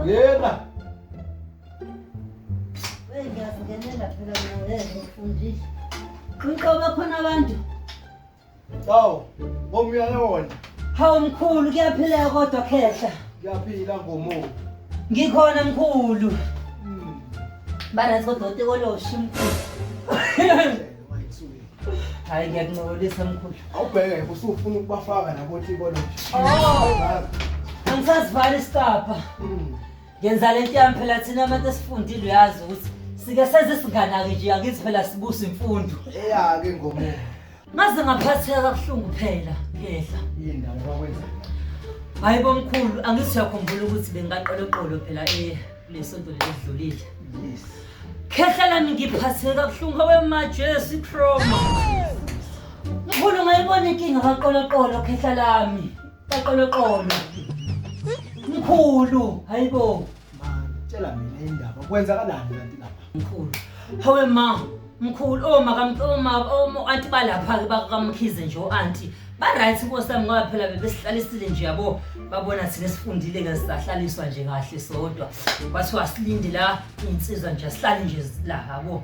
Ngena. Hey, ngiyazingenela phela mina ngeke ngifundile. Ngiqoba khona abantu. Hawu, ngomuyayona. Hawu mkhulu kuyaphileka kodwa khehla. Kuyaphila ngomo. Ngikhona mkhulu. Barathi kodwa utikoloshi mkhulu. Hayi ngiyakuncokolisa mkhulu. Awubheke usufuna ukubafaka nabo tikoloshi. Oh. Angisasivala isicabha. Ngenza lento yami phela thina abantu esifundile uyazi ukuthi sike senze singanaki nje angithi phela sibusa imfundo. Eyake ngomo. Ngaze ngaphatheka kabuhlungu phela khehla. Yini ndaba bakwenza? Hayi bomkhulu angithi uyakhumbula ukuthi bengikaqoloqolo phela eh kulesonto lelidlulile. Yes. Khehla lami ngiphatheke kabuhlungu awemajesu trauma. Mkhulu ngayibona inkinga kaqoloqolo khehla lami. Kaqoloqolo. Mkhulu hayibo. Man, tshela mina indaba. Kwenzakalani kanti lapha? Mkhulu. Hawe ma, mkhulu oma kamoma oma anti balapha ke bakamkhize nje oanti. Ba right inkosi yami ngoba phela bebesihlalisile nje yabo. Babona thina sifundile ke sisahlaliswa nje kahle sodwa. Kwathiwa silinde la insizwa nje asihlali nje la yabo.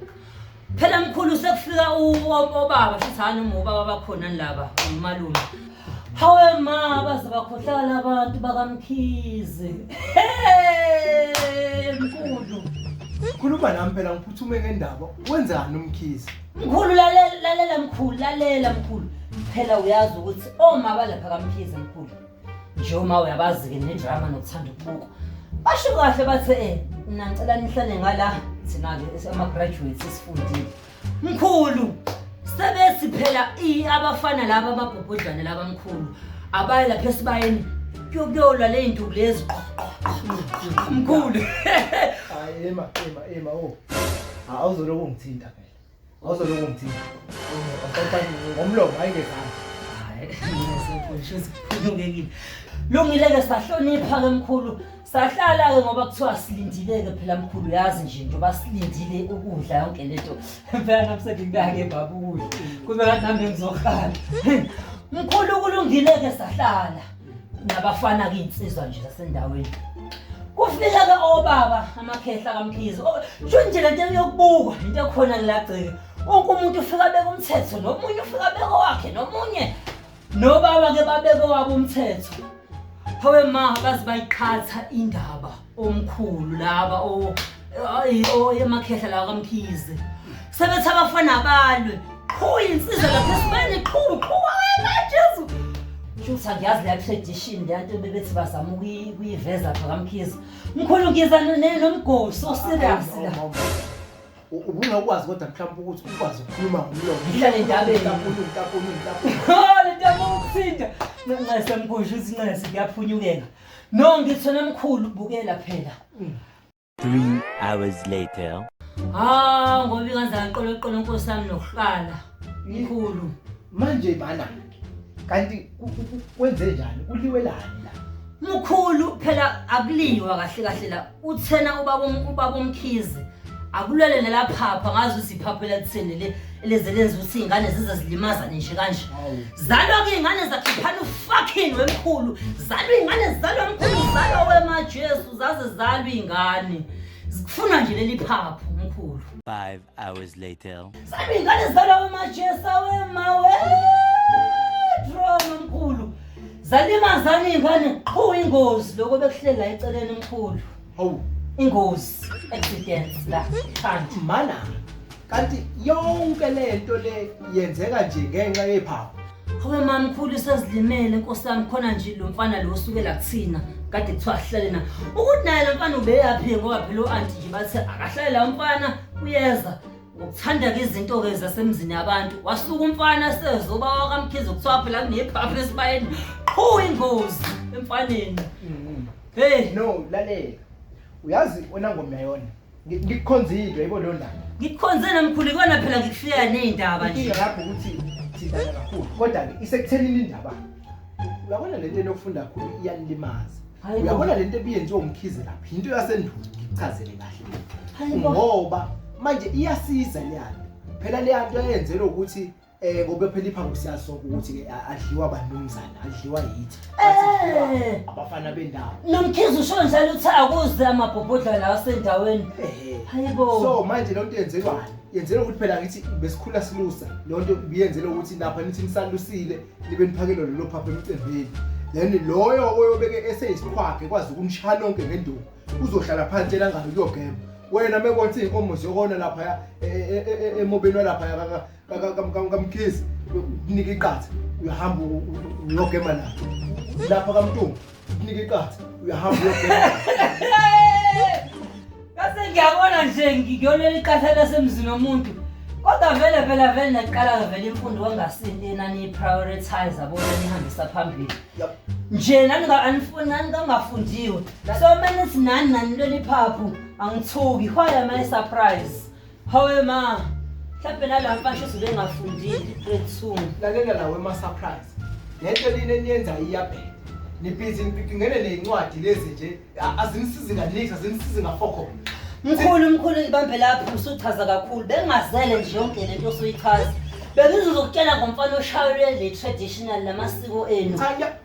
Phela mkhulu sekufika obaba futhi hayi noma obaba bakhona laba umalume. Hawe ma baze bakhohlakala abantu bakaMkhize. Hey mkhulu. Khuluma nami phela ngiphuthume ngendaba. Wenzani uMkhize? Mkhulu lalela lalela mkhulu lalela mkhulu. Phela uyazi ukuthi oma balapha kaMkhize mkhulu. Nje uma uyabazi ke nedrama nokuthanda ukubuka. Basho kahle bathe eh mina ngicela nihlale ngala thina ke ama graduates sifundile. Mkhulu sebethi phela i abafana laba amabhobhodlwane laba mkhulu abaye lapha esibayeni kuyolwa le nduku lezi mkhulu. Hayi ema ema ema oh. Awuzoloku ungithinta phela. Awuzoloku ungithinta. Ngomlomo hayi ngezandla. Hayi, kulungekile. Lungile-ke sahlonipha-ke mkhulu sahlala-ke ngoba kuthiwa silindile-ke phela mkhulu uyazi nje njengoba silindile ukudla yonke lento phela nami sengingake baba ukudla kube ngathi nami ngizohlala mkhulu kulungile-ke sahlala nabafana-ke iy'nsizwa nje zasendaweni kufika-ke obaba amakhehla kamkhize sho nje le nto yokubukwa into ekhona kulagceke wonke umuntu ufika beka umthetho nomunye ufika beka owakhe nomunye nobaba ke babeke owabo umthetho hawe ma baze bayiqhatha indaba omkhulu laba emakhehla lawa kamkhize sebethi abafana balwe qhu insizwa lapha esibeni qhu qhu Jesu shuthi angiyazi leya tradition leya nto bebethi bazama ukuyiveza pha kamkhize mkhulu ngiza nomgosi oserious la Ubungakwazi kodwa mhlawumbe ukuthi ukwazi ukukhuluma ngomlomo. Ngihlale endabeni. Ntaphunu, ntaphunu, ntaphunu. Oh, le nto ukuthinta. Ncese mkhulu, shuthi ncese kuyaphunyukeka. No, ngithi wena mkhulu bukela phela. 3 hours later. Ah, ngoba ingaze aqoloqolo nkosi yami nokuhlala. Mkhulu. Manje bana kanti kwenze njani? Kuliwelani la? Mkhulu phela akuliwa kahle kahle la. Uthena ubaba ubaba uMkhize akulwele lelaphapha ngazi ukuthi iphapha elathini le eleze lenza ukuthi iy'ngane zize zilimazane nje kanje. Zalwa ke iy'ngane zakhiphana ufucking wemkhulu. Zalwa iy'ngane zalwa mkhulu zalwa wemaJesu zaze zalwa iy'ngane. Zikufuna nje leli phaphu mkhulu. 5 hours later. Zalwa iy'ngane zalwa wemaJesu awemawe. Trauma mkhulu. Zalimazana iy'ngane qhu ingozi lokho bekuhlela la eceleni mkhulu. Hawu, Ingozi accidents la kanti. mana kanti yonke lento le yenzeka nje ngenxa yephaphu. Hawe mamkhulu sezilimele nkosi yami khona nje lo mfana lo osukela kuthina kade kuthiwa ahlale na ukuthi naye lo mfana ubeyaphi ngoba phela o-anti nje bathe akahlale la mfana uyeza ngokuthanda-ke izinto-ke zasemzini yabantu wasuka umfana sezoba wakamkhize kuthiwa phela kunephaphu esibayeni qhu ingozi emfaneni hey No, lalela. Uyazi wena ngomyayona. Ngikukhonzile yebo leyo ndaba. Ngikukhonze namkhulu ikona phela ngikufika nezindaba nje. Inkinga lapho ukuthi thintana kakhulu kodwa ke isekuthenini indaba. Uyabona lento enokufunda kakhulu iyalimaza. Uyabona lento ebiyenziwa umkhize lapha into yasendulo ngikuchazele kahle. Ngoba manje iyasiza leyanto. Phela leyanto yayenzelwe ukuthi Ngoba phela iphaphu siyazi sonke ukuthi-ke adliwa abanumzane, adliwa yithi. Abafana bendawo. Nomkhize usho njalo uthi akuze amabhobhodla la asendaweni. Hayibo. So manje le nto yenzelwani? Yenzelwa ukuthi phela ngithi besikhula silusa. Le nto ibiyenzelwa ukuthi lapha nithi nisalusile nibe niphakelwa lelo phaphu emcimbini. Then loyo oyobeke eseyisiqhwaga ekwazi ukunishaya nonke ngenduku uzohlala phansi elangabe kuyogema. Wena mekuthi iy'nkomo ziyokona laphaya emobeni walaphaya kaMkhize kunika iqatha uyahamba uyogema lapha lapha kaMntungu kunika iqatha uyahamba uyogema. Ngase ngiyabona nje ngiyonela iqatha lasemzini womuntu. Kodwa vele vele vele naqala vele imfundo kwangasini enaniyi-prioritize abona nihambisa phambili. Nje nani anifuni nani kangafundiwe. So manje nani nani leli phaphu angithuki. Why am I surprised? Hawe ma. Mhlawumbe nala mfana usuke engafundile grade 2. Lalela la wema surprise. Lento lini eniyenza iyabheda. Nibhizi ngene nezincwadi lezi nje azinisizi nganix azinisizi ngafokho. Mkhulu mkhulu ngibambe lapho usuchaza kakhulu. Bengazele nje yonke lento osuyichaza. Bengizokutshela ngomfana oshayelwe le traditional namasiko enu.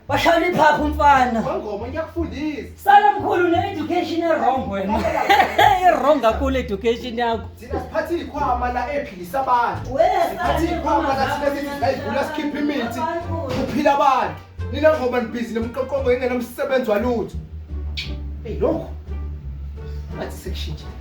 Washayela iphaphu umfana. Ngoma ngiyakufundisa. Sala mkhulu ne-education e-wrong wena. I-wrong kakhulu education yakho. Thina siphatha iy'khwama la ephilisa abantu. Siphatha iy'khwama la thina sithi singayivula sikhiphe imithi. Kuphila abantu. Nina ngoba nibhizi nemqoqongo engenamsebenzi walutho. Eyi lokhu. Ngathi sekushintshile.